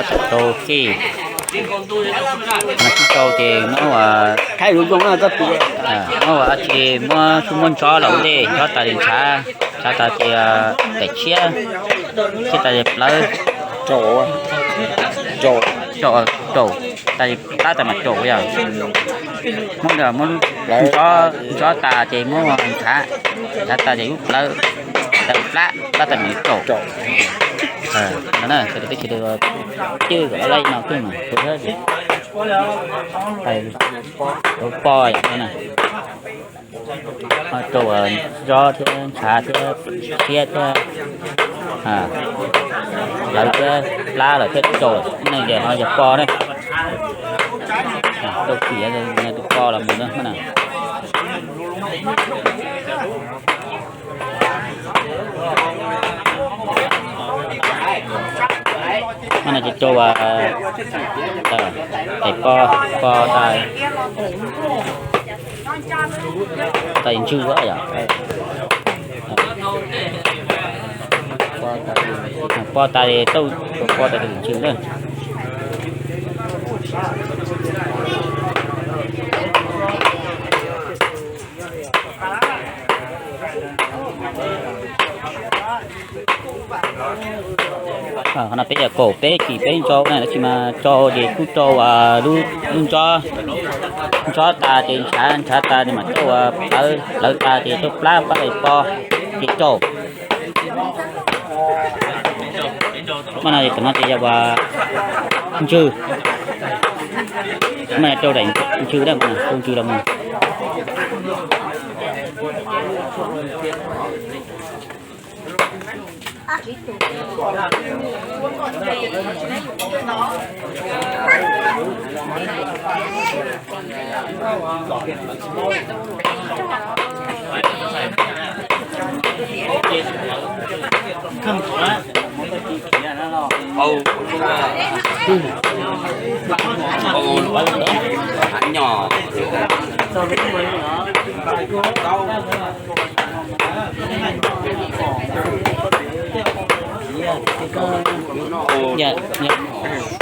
Rau kij, no kij rau ces muab ua, muab ua tsis muab xub muab ntsob los ua ntej, ntsob tas ces ntshav, ntshav tas ces daim tshiab, tshiab tas ces plawv, raum, tas ces plab tas mas raum yog. Muab, muab ntsob tas ces muab ntshav, ntshav tas ces lub plawv, plab, plab tas mas raum. No peb tsis cwj kom laj no kawg mas, rau poj yom no. Rau ntsob thiab ntshav thiab tshiab thiab plawv thiab plab los thiab raum, no ces ho yog poj na. Rau kij, tus poj los mus na. No ces rau, tais poj, poj tas, tais ntswg yom. Poj tas, poj tas ntswg na. Qhov no peb yog kaum peb kis peb ntso na, tab sis mas rau ces kuj rau lub ntsob, ntsob tas ces ntshav, ntshav tas ces mam rau plawv, plawv tas ces rau plab, plab tas poj ces raum. Mas no ces tam no ces yog ua ntswg, mas rau daim ntswg, rau ntswg los mus.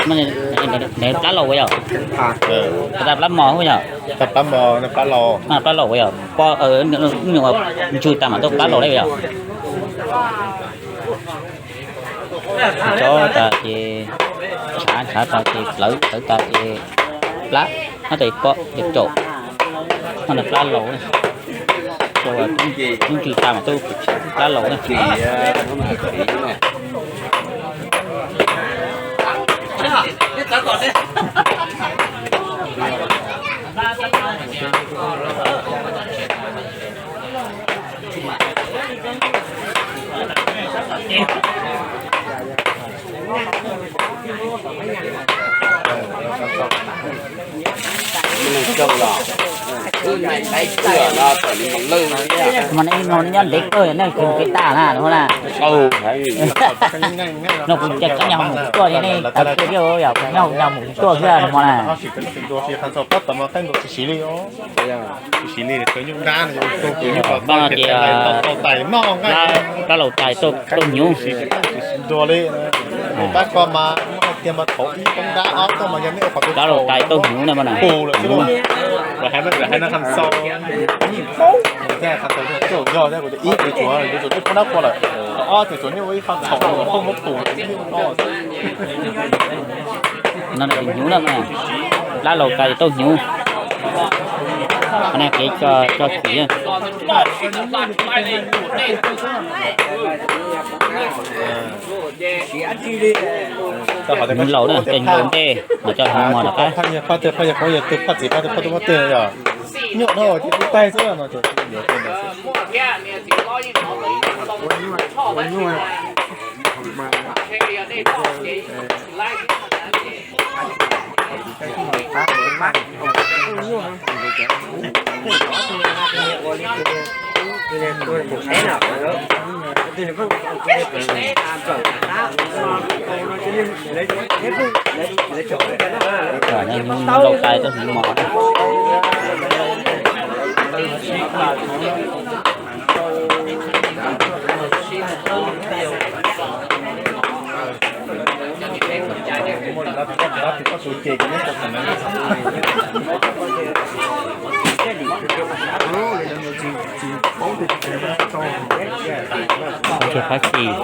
Nws plab laus ua yog, plab mos ua yog, plab laus ua yog, ntswg tas mam tuaj plab laus li ua yog. Tsob tas ces ntshav, ntshav tas ces plawv, plawv tas ces plab, nyob tas poj ces raum, nyob tas plab laus, ntswg tas mam tuaj plab laus na. Mas nej no nyob ntev kawg nej tsis mus kev tas na no na. No kuv cia koj nyob mus tuaj li nej tawv kiag thiab yog nyob mus tuaj thiab no na. Mas no ces plab laus tais tuaj hnyuv. Plab laus tais tuaj hnyuv na mas na. No tus hnyuv na, plab laus tais tuaj hnyuv. Qhov no kev tso tsis. Hnyuv laus na, cov hnyuv laus ntej mas cov hnyuv mos rov qab. Hnyuv laus tais tuaj hnyuv mos. Ntses qab tsis.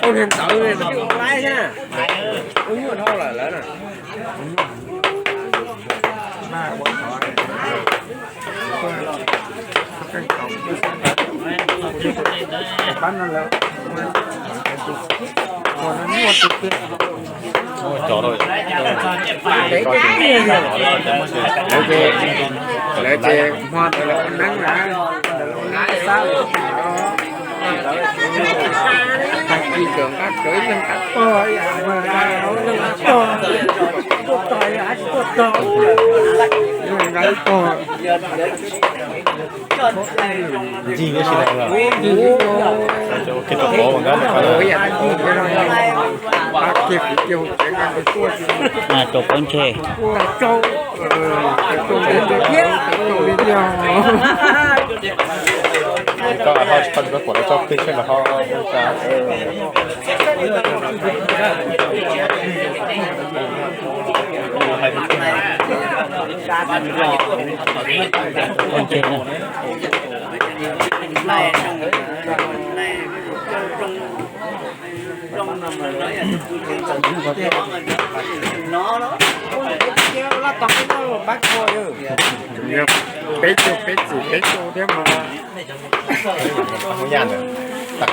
Tus niag ntawd twb ua laib na, ua nyuaj dhau lawm lawm na. Lawv ces hmo ntawd lawv ua neeb na, ntawd lawv ua neeb sab lawm. Tag kis kawm nqa kawm ib leeg nqa pog ib yam, tuaj tog ib yam, tuaj tog, nqa ib pog. Ncig ua si lawm. Ua kiag tau pov nqa, ua ib yam, ua kiag tau pov nqa, ua kiag tau pov ntseg. Koj ho tsis tau pom lawv tso plig seb lawv ho ua cas. Peb caug peb txim peb caug thiab mas. Hmoob Yaj ntawd, tag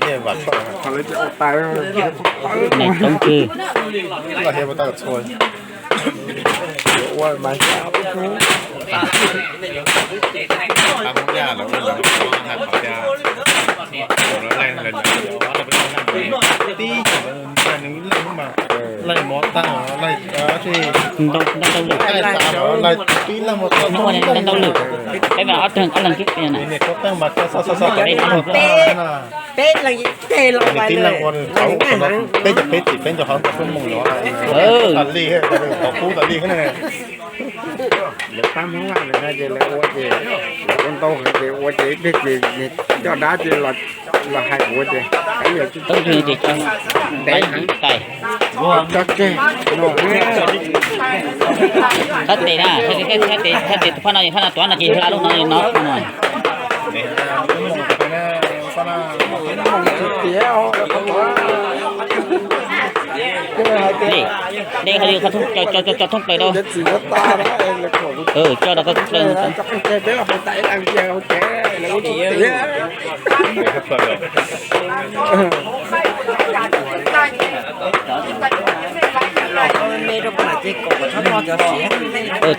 yeej vam tshuaj, qhov lawv cov ua tais, niam toob tswg, loj thiab ua tau txhua. Yuav ua mas, Hmoob Yaj lawv ua lawv hais qhov tias, lawv laig, lawv tib, lawv laig mov tag, laig ntau lwm, laig tib leeg ntau lwm, peb mas ob tug ob leeg xwb. Peb leeg ua peb caug peb txim peb caug qhov ntawd kuj mus yuav tas li, qhov kub tas li. Lawv pab Hmoob Vaj lawm no ces lawv ua ces lawv ua ntau heev ces ua ces ib pliag ces coj dab ces los hais kuv ces, toob ces ntev heev, tso tseg no. Thab tes na, thab tes, thab tes tus phab no, phab no tuav no ces hla lub no no. Li, de qhov, cov thoob plaws rau. Coj rau koj thoob plaws.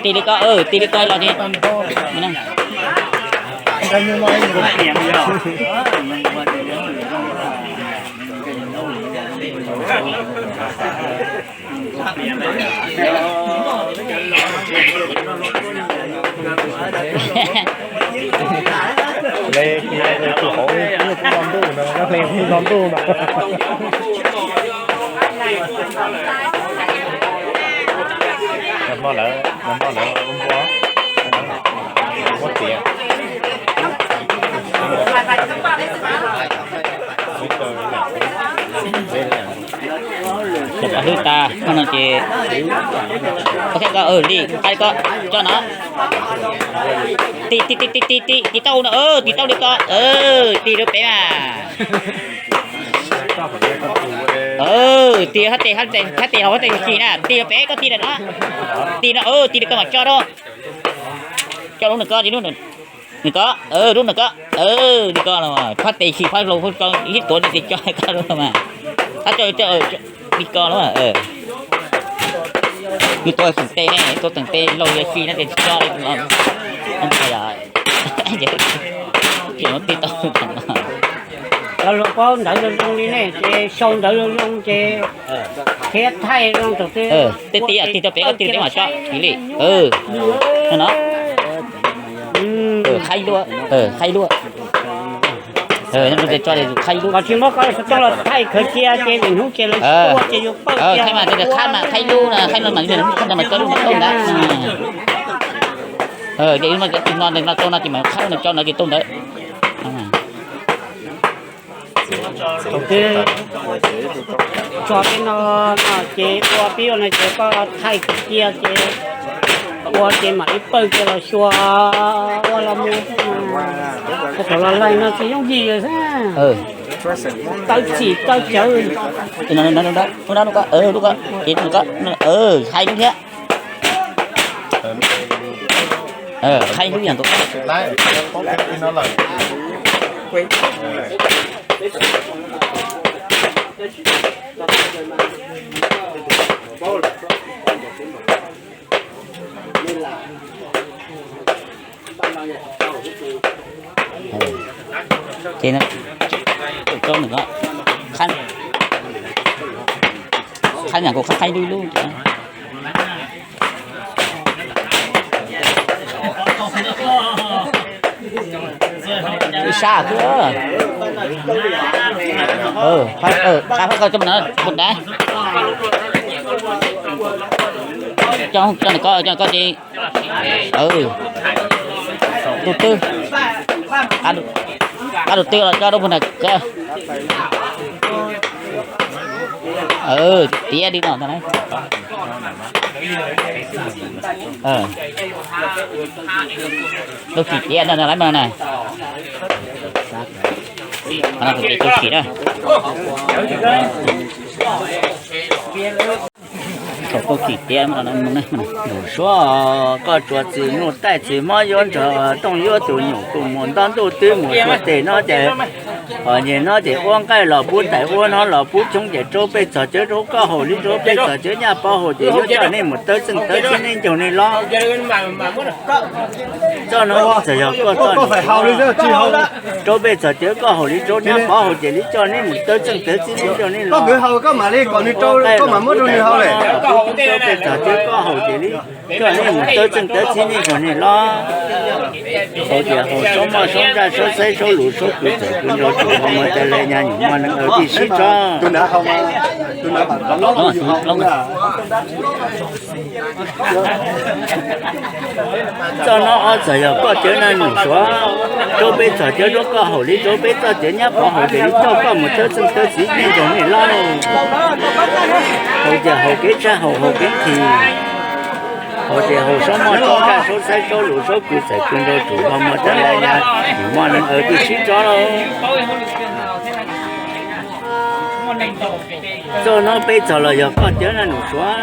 Tig li ko, tig li ko los ni. Le, tus hauv kuj lo ntuj no, le kuj lo ntuj no. Nag hmo lawv, nag hmo lawv ua npua, muab tiav. Cov pov hlwb tas no ces, ok, li, coj no. Tig, tig, tig, tig, tig, tig tau no, tig tau li ko, tig rau pem mas. Tig hab tes, hab tes, hab tes hauv hab tes chim na, tig rau pem, koj tig lawm no. Tig no, tig li ko mas coj rau. Coj lub nws ko, lub nws ko, lub nws ko, li ko, phab tes chim phab laus, ib tuav li tes coj ko lub no mas. Hab coj li ko lub. Yus tuav teem tes ne, tuav teem tes laus yog chim no tes coj li no. Ces muab tig tau no. Cov hluas paub ntawv zoo zoo li ne ces sau ntawv zoo zoo ces thiab thaij zoo tus twg. Tej tig, tig rau pem, koj tig rau pem mas coj li. No, qhaib luaj, qhaib luaj. Tsis muab koj xov tooj los thaij khaws cia ces vim hnub ces lawv tua ces yus pawj cia. Qhaib mas, qhaib mas, qhaib lub, qhaib no mas, qhaib no mas coj lub no tau ntawd. Ces no tau no ces mas qhaib no coj no ces tau ntawd. Thaum twg tso peb no, no ces ua peb ua no ces koj thaij kuv cia ces ua ces mam li pawg kiag los xyuas ua los mus. Thaum los laig no tsis yooj yim xwb. Tawb txim tawb cawv. Hais lub thiab. Hais lub yam nkaus. Ces no, tau nws ko, qhab, qhab nyam kuv qhab qhaib lub lub. Ib sab xwb. Qab phab ko coj mus na, mus dab. Coj, coj nws ko, coj nws ko ces tus twg, qab tus twg los coj rau puag nram ko. Tiav li no. Tus tsis tiav no lawm mas na. Tus tsis tiav na. Tus tsis tiav no. Nus Suav, koj tsuas txwm nuj taij txwm mob yuav nrog tooj yuav tus nyuam tus muam nto ntuj twb mus suav tes no ces, nyem no ces ua nqaij los pub tais, ua hno los pub tshoob ces rau pej txog cawv rau koj haus li, rau pej txog cawv nyab pov haus ces yuav coj nej mus tawb txeej tawb txhib nej ncaug nej lob. Txoj no txawm yog koj txoj, rau pej txog cawv koj haus li, rau nyab pov haus ces li coj nej mus tawb txeej tawb txhib nej ncaug nej lob. Ua nqaij los pub tais, ua hno los pub tshoob, rau pej txog cawv koj haus ces li coj nej mus tawb txeej tawb txhib nej ncaug nej lob. Haus ces haus saub moj saub ntsaj saub xaib saub lus saub kws txawm kws nrau tsuas ho muaj tas li nyab nyum moj neeg aws tij sib tsob. Txoj no ob txawm yog koj cawv na Nus Suav, rau pej txog cawv rau koj haus li, rau pej txog cawv nyab pov haus ces li coj koj mus tawb txeej tawb txhib nej ncaug nej lob. Haus ces haus kev tshaj haus haus kev nqhis, haus ces haus saub moj saub ntsaj saub xaib saub lus saub kws txawm kws nrau tsuas ho muaj tas li nyab nyum moj neeg aws tij sib tsob lauj. Txoj no pej txog los yog koj cawv na Nus Suav,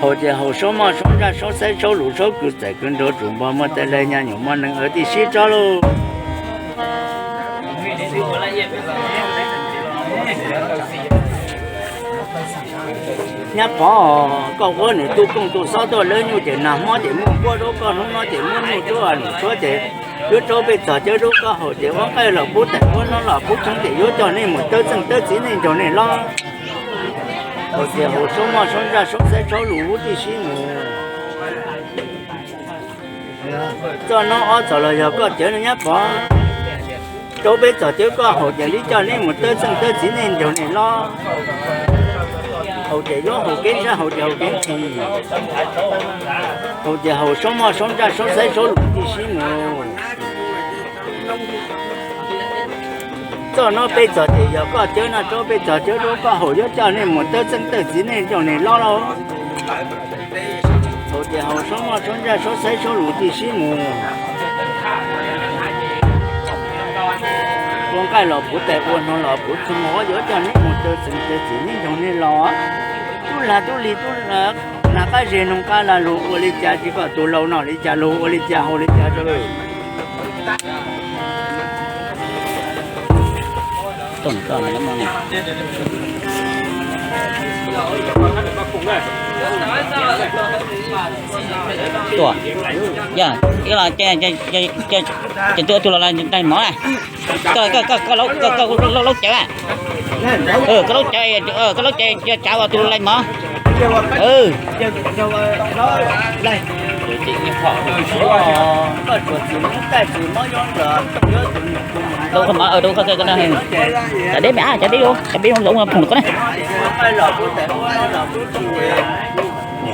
haus ces haus saub moj saub ntsaj saub xaib saub lus saub kws txawm kws nrau tsuas ho muaj tas li nyab nyum moj neeg aws tij sib tsob lauj. Nyab pov, koj ua nws tu kooj tu xob tuaj lawv nyuj ces nag hmo ces muaj nquab rau koj, hnub no ces muaj nyuj rau Nus Suav ces yuav rau pej txog cawv rau koj haus ces ua nqaij los pub tais, ua hno los pub tshoob ces yuav coj nej mus tawb txeej tawb txhib nej ncaug nej lob. Haus ces haus saub moj saub ntsaj saub xaib saub lus huv tij sib mus. Txoj no ob txog los yog koj cawv na Nyab Pov, rau peb txog cawv koj haus ces li coj nej mus tawb txeej tawb txhib nej ncaug nej lob. Haus ces yuav haus kev ntshab haus ces haus kev nqhis, haus ces haus saub moj saub ntsaj saub xaib saub lus tij sib mus. Txoj no peb txog ces yog koj cawv no, rau peb txog cawv rau koj haus yuav coj nej mus tawb txeej tawb txhib nej ncaug nej lob lauj. Haus ces haus saub moj saub ntsaj saub xaib saub lus tij sib mus. Ua nqaij los puv tais, ua hno los puv tshoob, yuav coj nej mus tawb txeej tawb txhib nej ncaug nej lob. Tub lag tub lig tub lag qab zej noog qab lag lug ua li cas tsis kom tus laus no li cas lug ua li cas haus li cas rau. Tuaj, yog ib los ces tus ua tus los laij mov na. Koj, koj, koj, koj, koj laub cawv, koj laub cawv, koj laub cawv yog tsav ua tus laij mov. Rau qhov mov, rau qhov, cov deb me, cov deb, cov deb zoo phoom ko na.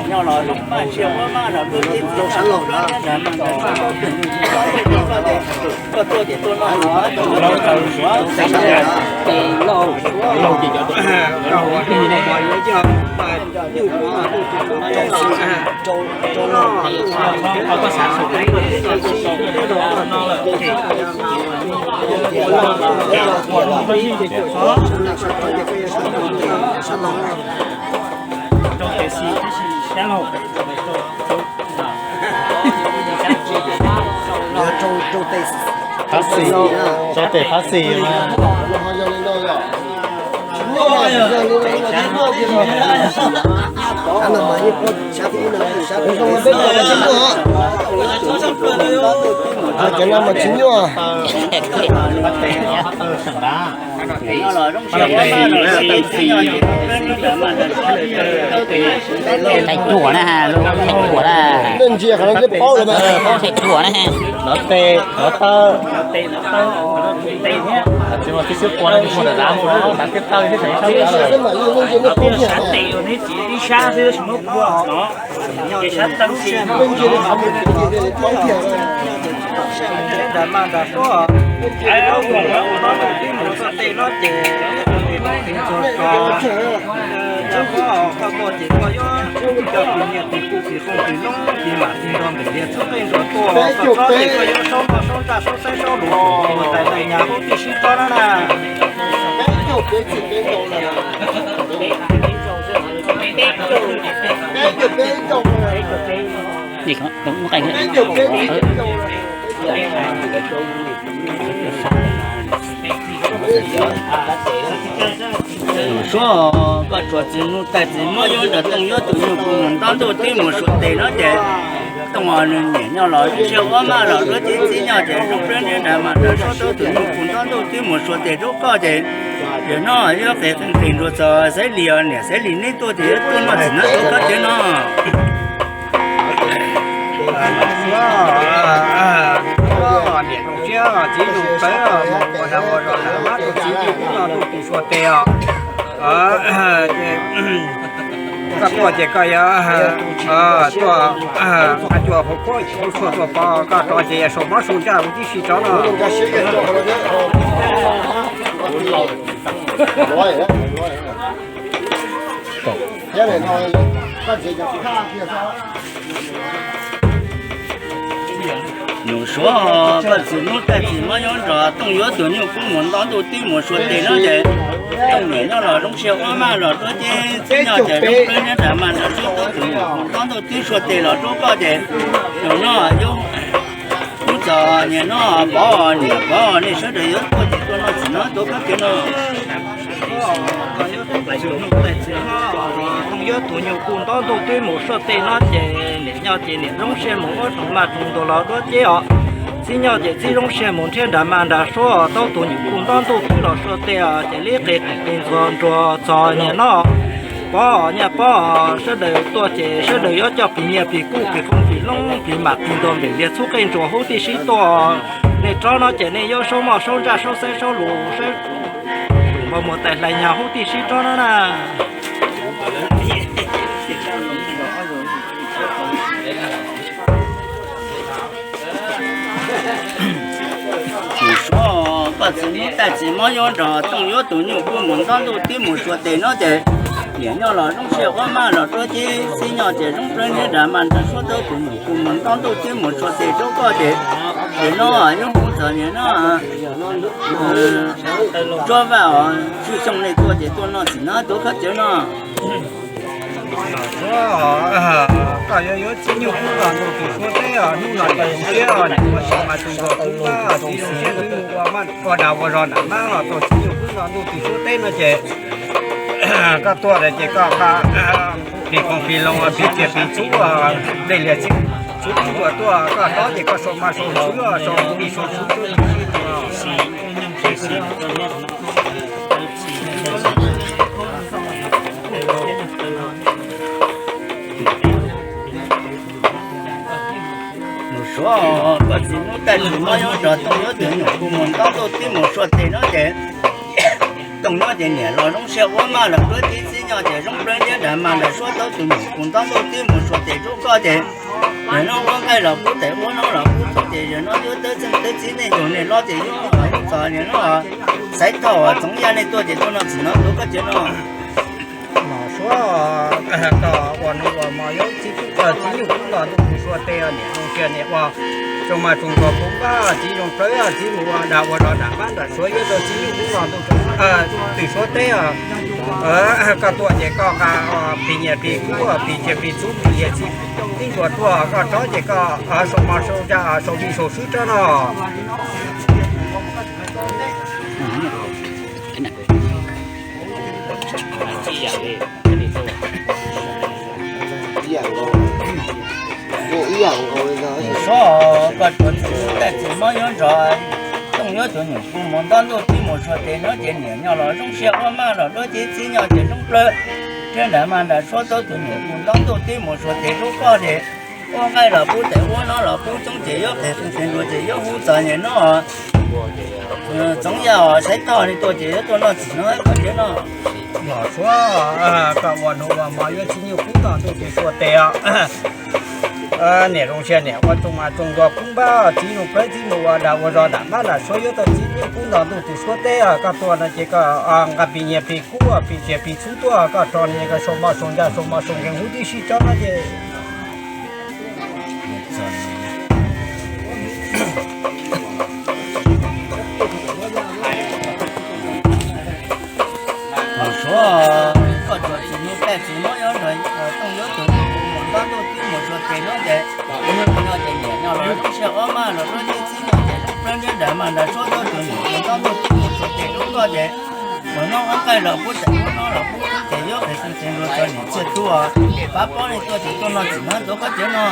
Nyob los lub paj tsiaj muab maj los lub teb sab laug na. Koj tuaj ces tuaj noj. Phab xis, rau tes phab xis mas. Cov no mas tsis nyuaj. Tais ruam na, tais ruam na. Tais ruam na. Los tes los taw. Tsis muaj tib xub qua no tsis muaj dav dav mus no, dav thiab taw thiab tseem sab. Sab tes neb txiv ib sab xwb tsis muab qua no. Ces sab taw xwb. Nram maj nram suab, mus no ces Koj tuaj ces koj yuav cov tus niam tus txiv tus qoo tus loob tus mam tus nrog npem lias txhub qeej nruas tuaj, koj txhob ces koj yuav saub moj saub ntsaj saub xaib saub lus mus tais tais nyas huv tib sib tsob no na. Suab, koj tsuas txiv hnub tais txiv mob yuav nrog Tooj yuav tus nyuj kub mus ntaub ntuj twb mus suav tes no ces Tooj nws niam nyob los zoo siab ua maj los duab tib txib nyob ces zoo plab niab nrag mas nrog Suab tus nyuj kub ntaub ntuj twb mus suav tes rub koj ces yog no yuav qes qeej qes nruas txog Xaiv Lis os, niam Xaiv Lis neb tuaj ces yuav tuaj noj txiv hnab tuav kab cev no. Niam zoo siab txiv zoo plawv mus ua dag ua zog nram mab rau txiv nyuj kub no ntuj tus suav tes os. Koj tuaj ces koj yuav tuaj, koj tuaj hauv kuab kuj suav tuaj pov koj rov ces yog sau mob sau ntsaj mus tib si tsob no. Nus Suav, koj txiv hnub tais txiv mob yuav nrog Tooj yuav tus nyuj kub mus ntaub ntuj twb mus suav tes no ces Tooj niam nyob los zoo siab ua maj los duab tib txib nyob ces zoo plab niab nrag mas nrog Suab tus nyuj kub ntaub ntuj twb suav tes los rub koj ces nus no yuav hnub txog niam no pov niam pov nej sawv daws yuav tuaj ces tuaj noj txiv hnab tuav kab cev no. Tooj yuav tus nyuj kub ntaub ntuj twb mus suav tes no ces niam nyob ces niam zoo siab mus ua rooj maj rooj ntuas los duab tib os. Txib nyob ces txib zoo siab mus nrhiav nrag maj nrag suab, tau tus nyuj kub ntaub ntuj twb los suav tes os ces li qes qeej qes ntxuag nruas txog niam no. Pov niam pov, sawv daws tuaj ces sawv daws yuav coj pis nyiaj pis kub pis qoo pis loob pis mam pis ntuas npem lias txhub qeej ntsuas huv tib si tuaj. Nej tsob no ces nej yuav saub moj saub ntsaj saub xaib saub lus saib npau muag tais hlais nyas huv tib si tsob no na. Nus Suav, koj txiv hnub tais txiv mob yuav nrog Tooj yuav tus nyuj kub mus ntaub ntuj twb mus suav tes no ces niam nyob los zoo siab ua maj los duab tib txib nyob ces zoo plab niab nrag mas nrog Suab tau tus nyuj kub mus ntaub ntuj twb mus suav tes rub koj ces ces no yuav hnub txog niam no tsuab vaj os tsis xyoo nej tuaj ces tuaj noj txiv hnab tuav kab cev no. Koj yuav yuav txib nyuj kub los ntuj tus suav teb os, hnub no ces zoo siab os, niam ua tsis mas tus nkaus kub pab txiv zoo siab twb ua maj ua dag ua zog nram mab los tau txib nyuj kub los ntuj tus suav teb no ces koj tuaj ces koj pis koom pis loo pis tias pis txub dej lias txhub txub tuaj tuaj koj tob ces koj sau maj sau tshwv sau tij sau tshwv. Nus Suav, koj txiv hnub tais txiv mob yuav nrog Tooj yuav tus nyuj kub mus ntaub ntuj twb mus suav tes no ces Toog nyob ces niam los zoo siab ua maj los duab tib txib nyob ces zoo plawg ntiab nram mas nram suab tau tus nyuam tus ntaub ntuj tib mus suav tes rub koj ces, yawg no ua nqaij los pub tes ua no los pub txuj ces yawg no yuav tawb txeej tawb txib nej yug nej hlob ces yuav txog yawg no Xaiv Thoj Txoov Yaj nej tuaj ces tuaj noj txiv no tuav koj ces no. Los suav koj ua nus ua mov yuav txib tub txib nyuj kub los ntuj tus suav tes niam zoo siab niam ua tsoos mas tsoos nkaus kub npab txib zoo plawg txib mus ua dag ua zog nram mab nram suav yuav tau txib nyuj kub los ntuj tus suav teb. Koj tuaj ces koj nqa phis nyiaj phis kub phis tsiaj phis txhuv phis yias txib ntsuas tuaj koj tsob ces koj sau mos sau ncav sau vij sau swb tsob no. Sob, koj tsuas txiv hlub taj txiv mob yuav nrog Tooj yuav tus nyuam kuj mus ntaub ntuj tib mus suav tes no ces niam nyob los zoo siab ua maj los duab tib txib nyob ces zoo plawg. Thiab nram mas nram suab tau tus nyuam kuj ntaub ntuj tib mus suav tes rub koj ces ua nqaij los pub tes ua no los pub txoob ces yuav qes qes qes nrua ces yuav hu txog niam no Txoov Yaj Xaiv Thoj li tuaj ces yuav tuaj noj txiv no koj thiab no. Los suav koj ua nus ua mov yuav txib nyuj kub los ntuj tus suav tes niam zoo siab niam ua tsoos mas tsoos nkaus kub npab txib zoo plawg txib mus ua dag ua zog nram mab nram suav yuav tau txib nyuj kub los ntuj tus suav teb koj tuaj no ces koj nqa phis nyiaj phis kub phis tsiaj phis txhuv tuaj koj tso no ces koj sau mos sau ncav sau mos sau nkees huv tib si tsob no ces Los suav koj tsuas txiv hlub taj txiv mob yuav nrog Tooj yuav tus nyuam kuj mus ntaub ntuj tib mus suav tes no ces, no ces niam nyob los zoo siab ua maj los duab tib txib nyob ces zoo plawg ntiab nram mas nram suab tau tus nyuam kuj ntaub ntuj tib mus suav tes rub koj ces, ua no ua nqaij los pub tes ua no los pub txoob ces yuav qes qes nrua txog niam txiaj tub pab pob li tuaj ces tuaj noj txiv no tuav koj thiab no.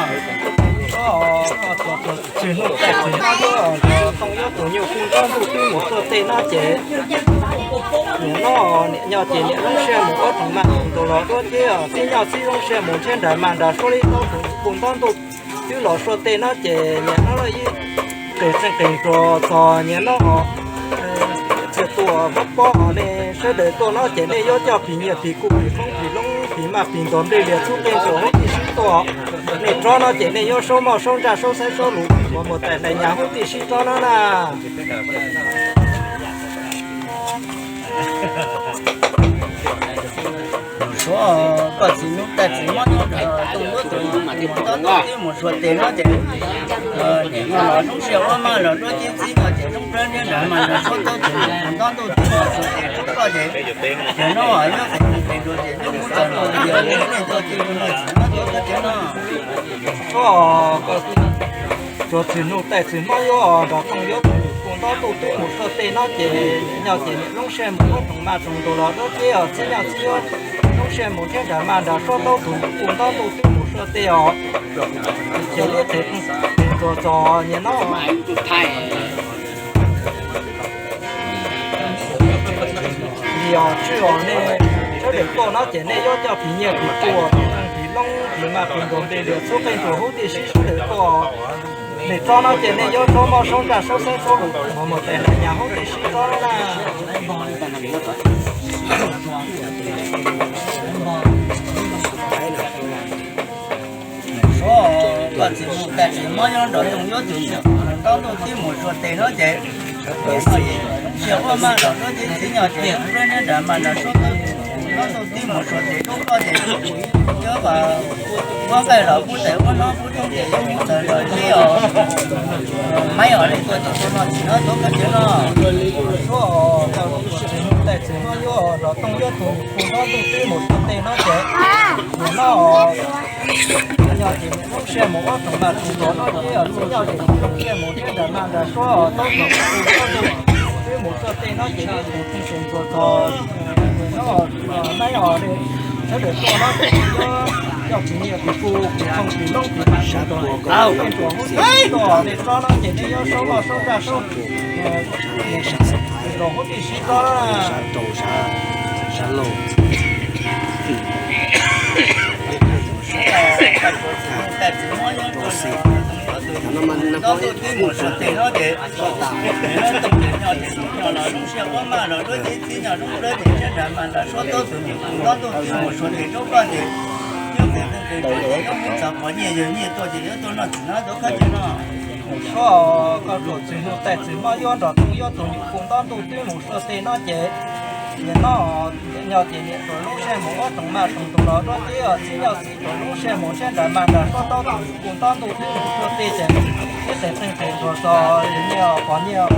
Koj tsuas txiv hlub taj txiv mob yuav nrog Tooj yuav tus nyuam kuj ntaub ntuj tib mus suav tes no ces, nim no niam nyob ces niam zoo siab mus ua tsoos mas tsoos nkaus los duab tib txib nyob txib zoo siab mus ntiab nram mas nram suab li tau tus nyuam kuj ntaub ntuj twb los suav tes no ces niam no ib qes txeej qes nrua txog niam no txiaj tub pab pob nej sawv daws tuaj no ces nej yuav coj phis nyiaj phis kub phis qoob phis loob phis maj phis ntog nplej lias txhub qeej nruas huv tib si tuaj. Nej tsob no ces nej yuav saub moj saub ntsaj saub xaiv saub lus mus mus tais hlais nyas huv tib si tsob no na. Los suav koj txiv hlub taj txiv mob yuav nrog Tooj yuav tus nyuam kuj mus ntaub ntuj tib mus suav tes no ces, niam nyob los zoo siab ua maj los duab tib txib nyob ces zoo plawg ntiab nram mas nram suab tau tus nyuam kuj ntaub ntuj tib mus suav tes rub koj ces, ces no yuav qes qes nrua ces yuav hu txog niam txiaj tub nej tuaj ces tuaj noj txiv no tuav koj thiab no. Koj tsuas txiv hlub taj txiv mob yuav nrog Tooj yuav tus nyuam kuj ntaub ntuj tib mus suav tes no ces nyob ces niam zoo siab mus ua tsoos mas tsoos nkaus los duab tib txib nyob txib yuav zoo siab mus ntiab nram mas nram suab tau tus nyuam kuj ntaub ntuj tib mus suav tes os. Ces ib qes txog niam no Yog tsis yog nej sawv daws tuaj no ces nej yuav coj phim nyiaj phim txhua, phim loob phim maj phim ntuag npe lias txhua qe ntuag huv tib si sawv daws tuaj. Nej tsob no ces nej yuav tsob moj saub ntsaj saub xeeb saub lus mus mus tes hlais nyas huv tib si tsob na. Suav koj txiv mus tais txiv mob nyob nrog Tooj yuav tus nyuam ntaub ntuj tib mus txhua tes no ces, sia ua maj los txhua txiv txiv nyog ces ua neb nram mas nram Suav tau ntaub ntuj tib mus txhua tes rau koj ces, yuav ua nqaij los kuv tes ua no kuv txhua tes yuav mus txhua los tib os. Maiv os, nej tuaj ces tuaj no tsis nyob tuaj koj tsev no. Suav koj tais txiv mob yuav nrog Tooj yuav tus nyuam ntaub ntuj tib mus txhua tes no ces, nim no nyob ces lub sij hawm mus ob tog mas tsis nrog no ces, tsis nyob ces lub sij hawm mus thiab nram mas nram Suav tau tus nyuam ntaub ntuj tib mus txhua tes no ces, tus txhua tes nrog txog no, Maiv os, sawv daws tuaj no ces yuav coj tsis nyiam tus tus tsis thooj tsis loob tsis tsis txog, tuaj nej tsob no ces nej yuav saub loj saub ntsaj saub, rau huv tib si tsob na. Tais txiv mob yuav nrog Tooj yuav tus Ntob ntuj twb mus suav tes no ces, nyob tes nyob los lub sij hawm maj los lub teb txib nyob zoo plab ces siab nrad mas nrad suab taub tus nyuam qus ntob ntuj twb mus suav tes rau koj ces, nyob tes nyob tes nyob tes nyob mus txog pom nyiaj yawg nyiaj tuaj ces yuav tuaj noj txiv no tuaj koj ces no. Suab koj txuas txiv hnub tais txiv hmab yuav nrog tooj yuav tus nyuam qus ntob ntuj twb mus suav tes no ces, nim no nyob ces niam tuam lub sij hawm mus ua rooj maj rooj tus los rau teb os txib nyob txib tuam lub sij hawm mus siab nrad mas nrad suab taub tus nyuam qus ntob ntuj twb mus suav tes ces, nyob tes nyob tes nrog txog yawg nyiaj pom nyiaj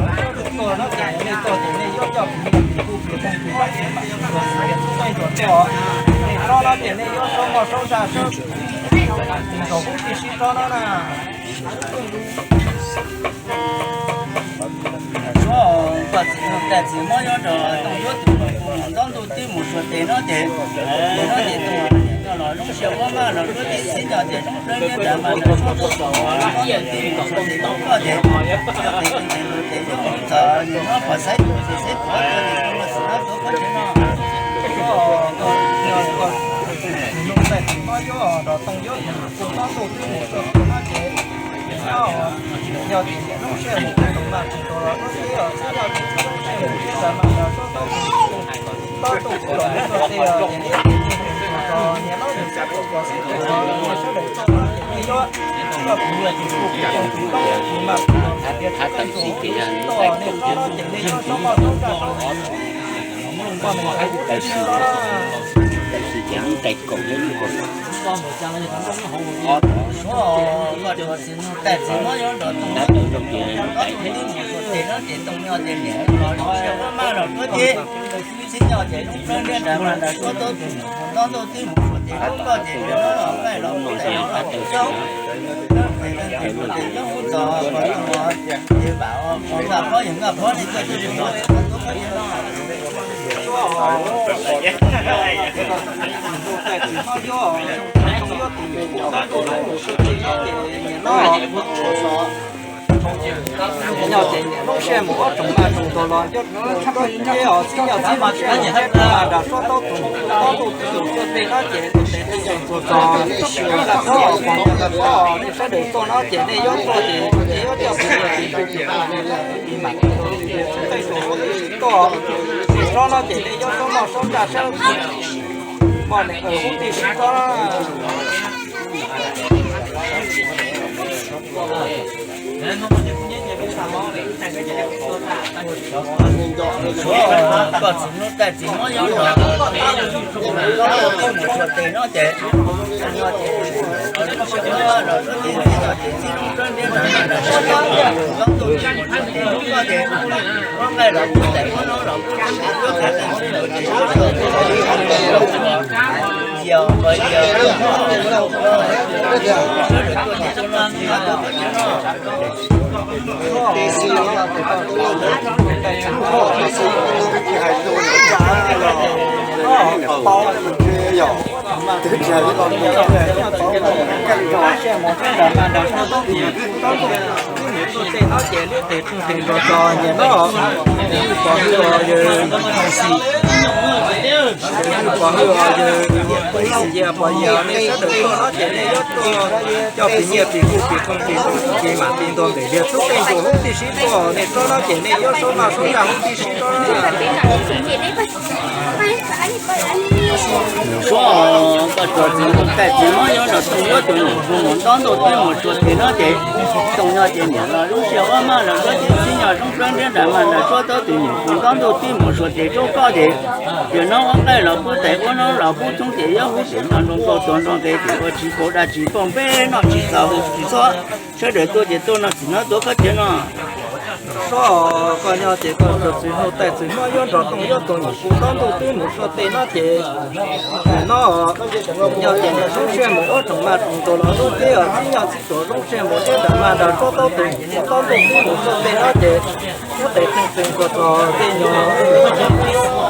tuaj no ces nej tuaj ces nej yuav coj tus nyiaj tus kuj tus tooj tus pab tus mam tus tus tus tuaj os. Nej tsob no ces nej yuav saub moj saub zaj saub, tus nkaus hub tij sib tsob no na. Suab koj txiv tais txiv hmab yuav nrog tooj yuav tus nyuam qus ntob ntuj twb mus suav tes no ces, no ces tooj nyob los lub sij hawm maj los lub teb txib nyob ces zoo plab nyob nrad mas nrad suab taub tus nyuam qus ntob ntuj twb mus suav tes rau koj ces, nyob tes tes tes tes yuav mus txog nim no pom xaiv tus ces xaiv tuav tuaj ces tus no xwm no tuav koj ces no. Tus tais txiv hmab yuav nrog tooj yuav tus nyuam qus ntob ntuj twb mus suav tes no ces, nyob ces niam lub sij hawm mus ua rooj maj rooj tus los rau teb os txib nyob ces niam lub sij hawm mus ua rooj maj nrad suab taub tus nyuam qus ntob ntuj twb los mus suav tes os ces niam lub sij hawm mus ua rooj maj nrad suab taub tus nyuam qus ntob ntuj twb mus suav tes rau koj ces nej yuav coj tus nyiaj tus kuj tus tooj tus nkaus tus mam tus tus tus tub txij nkaus hub tij sib toj nej tsob no ces nej yuav saub moj saub zaj saub, mus mloog koj mus hais tus tib si no. Suab koj txiv tais txiv hmab yuav nrog tooj yuav tus nyuam qus ntob ntuj twb mus suav tes no ces tooj nyob ces niam los lub sij hawm maj los suav tes, txib nyob ces zoo plab nyob nrad mas nrad suab taub tus nyuam qus ntob ntuj twb mus suav tes rau koj ces niam no los qaij los mus tais los mus tsaub, tes tes tes tes nyob hub txog pom tus ces vam nkaj phob yawg nkaj phob li koj tuaj tus no txhua tuav koj ces no. Suab tais txiv hmab yuav, tooj yuav tus nyuam qus ntob ntuj twb mus suav tes no ces niam no nyob ces niam lub sij hawm mus ua rooj maj rooj tus los nyob rau teb os txib nyob txib lub sij hawm mus siab nrad mas nrad suab taub tus nyuam qus ntob ntuj twb mus suav tes no ces tus tes txeej txeej txuas txog, nkaj phob pom nkaj phob nej sawv daws tuaj no ces nej yuav tuaj ces nej yuav coj tus nyiaj tus kuj tus tooj tus mam tus tus tub txij nkaus hub tij sib toj, nej tsob no ces nej yuav saub moj saub zaj saub, moj hub tij sib toj. Suab koj txiv hnub tais txiv hmab yuav nrog tooj yuav tus nyuam qus ntob ntuj twb mus suav tes no ces, no ces, lub sij hawm maj los suav tes txib no ces txib lub rab ntiab nrad mas nrad suab taub tus nyuam qus ntob ntuj twb mus suav tes rau koj ces, muab nqaij los pub tais muab noob los pub txhoob ces yuav khav tes txij nkaus ces yuav yos npog yos, sawv daws tuaj ces tuaj noj txiv hmab tuaj koj ces noj. Tej no ces lub tes rooj tes nrog txog nyiam no, yawg pov hwj os yawg, yawg pov hwj os yawg, pov hwj yawg pov yawg, nej sawv daws tuaj no ces nej yuav tuaj coj tus nyiaj tus kuj tus tooj tus tooj tus mam tus nto ntawm yawg tub tej nkaus hub tij sib tuaj, nej tsob no ces nej yuav saub maj saub zaj hub tij sib tuaj. Suab koj txiv tais txiv hmab yuav nrog tooj yuav tus nyuam qus ntob ntuj twb mus suav tes no ces, tooj nyob ces niam los lub sij hawm maj los suav tes txib nyob zoo plab ntiab nrad mas nrad suab taub tus nyuam qus ntob ntuj twb mus suav tes rau koj ces, yog noob ua nqaij los pub tais ua noob los pub txhoob ces yuav hub ces noj nroo tau tuag nroo nqe ces ua tsis paub dab tsis paub npe noj tsis txaus tsis txhob, sawv daws tuaj ces tuaj noj txiv hmab tuav koj ces noj. Suab koj nyob ces koj txiv hnub tais txiv hmab yuav nrog tooj yuav tus nyuam qus ntob ntuj twb mus suav tes no ces, no nyob ces niam zoo siab mus ua rooj maj rooj tus los lub teb os txib nyob txib tuam zoo siab mus siab nram maj nram suab taub tus nyuam qus ntob ntuj twb mus suav tes no ces, nyob tes txeej txeej txog txog tej nyuag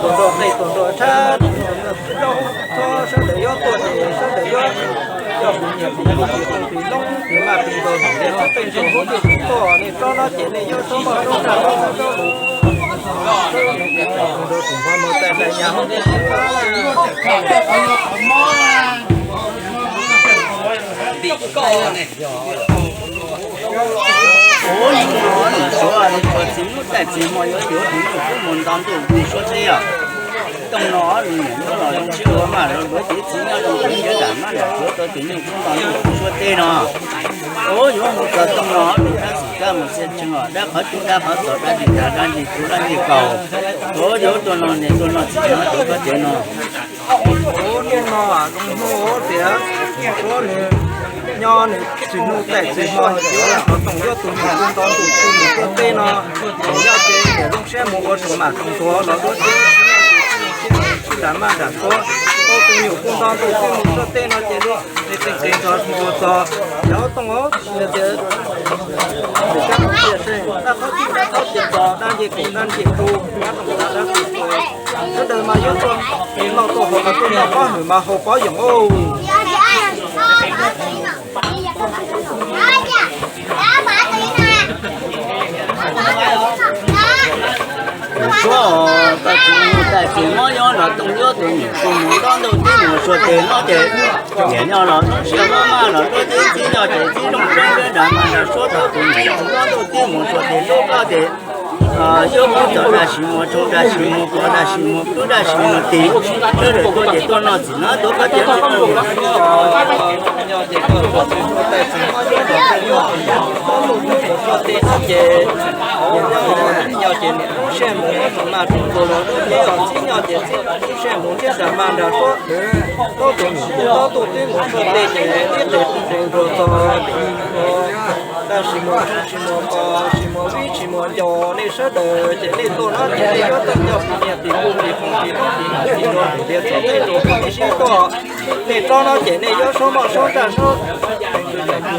tuam nrog tej tuam nrog tshab, rau txhob sawv daws yuav tuaj ces sawv daws yuav coj tus nyiaj tus kuj tus tooj tus noob tus maj tus nto tus tej txeej txeej txog hub tij sib tuaj, nej tsob no ces nej yuav saub maj saub zaj saub zaj saub lus, tus nrog tus npog mus tais tais nyas hub tij sib tuaj. Ua li no nws suav li txiv hlub txais txiv hmo yuav yuav tus nyuj kub mus nto ntuj mus suab teb os. Tooj no nws niam nyob los zoo siab ua maj los luav cev txiv nyob zoo siab nram mab nram suav tau tus nyuj kub nto ntuj mus suab teb no. Ua yuav mus txog tooj no nws tab xum kab mus txia tshee os, dab qhov cub dab qhov txos dab ntsis tas dab ntsis tu dab ntsis kaus. Ua yuav tuaj no niam tuaj no txiv tuaj no tuav koj cev no. Hnub no zoo hnub tias suav nws nyob nws tsis hnub txais tsis hmo yuav los qhov tooj yuav tus nyuj kub nto ntuj twb mus suab teb no. Nws yog ces niam zoo siab mus ua saum mam toom tuav los duab teb, nram maj nram suav tau tus nyuj kub nto ntuj twb mus suab teb no ces li nws tseem ceev txog tus ua txog yog tooj tias dab qhov cub dab qhov txos dab ntsis kaus dab ntsis tu dab tooj dab sawv daws mas yuav tuaj noj tuaj haus mas tuaj noj pob hwm mas haus pob yoos ub. Suav, koj txiv mus txais txiv mob nyob los tooj yuav tus nyuj kub mus nto ntuj twb mus suab teb no ces niam nyob los zoo siab ua maj los luav cev txiv nyob ces txiv zoo siab nrab nrad mas nrad suav tau tus nyuj kub nto ntuj twb mus suab teb suav koj ces yuav mus txog dab tsi mus tshau dab tsi mus kov dab tsi mus kub dab tsi mus tis, sawv daws tuaj ces tuaj noj txiv no tuav koj cev no. Ces niam nyob ces niam zoo siab mus ua saum mam toom tuav los duab teb os, txiv nyob ces txiv zoo siab mus thiab nram maj nram suav tau tus nyuj kub nto ntuj twb mus suab teb ces ib tes tub tus nruas txog tis ua dab tsi mus tshau tsis mus kov tsis mus vib tsis mus ncaus nej sawv daws ces nej tuaj no ces nej yuav tau coj kuv niam tim kuj tim phooj tim nus tim nraug tim ntiav txhua teb txhua chaw sib toj. Nej tsob no ces nej yuav saub moj saub ntsaj saub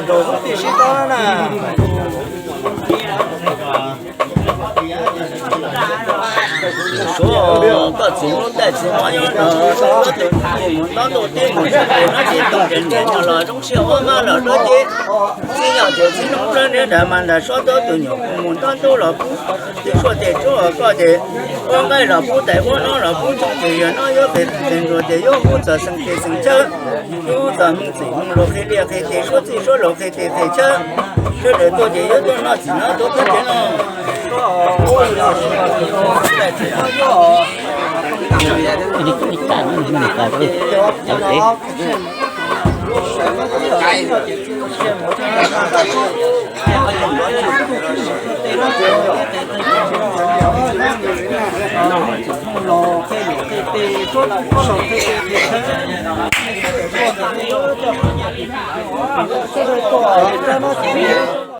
nraug hnub tib sib toj na. Suav, koj txiv hlub txais txiv mob nyob los tus nyuj kub mus nto ntuj twb mus suab teb no ces tooj ces niam nyob los zoo siab ua maj los luav cev txiv nyob ces txiv zoo siab nrab nrad mas nrad suav tau tus nyuj kub mus nto ntuj los kub tis suab teb suav koj ces ua nqaij los kub tais ua no los kub tshoob ces yog no yuav qhia tes nruas ces yuav hu txog xeem tes xeem chaw, hu txog hmoov txwm hmoov laus qhia liaj qhia teb suav txwj suav laus qhia tes qhia chaw, sawv daws tuaj ces yuav tuaj noj txiv no tuav koj cev no.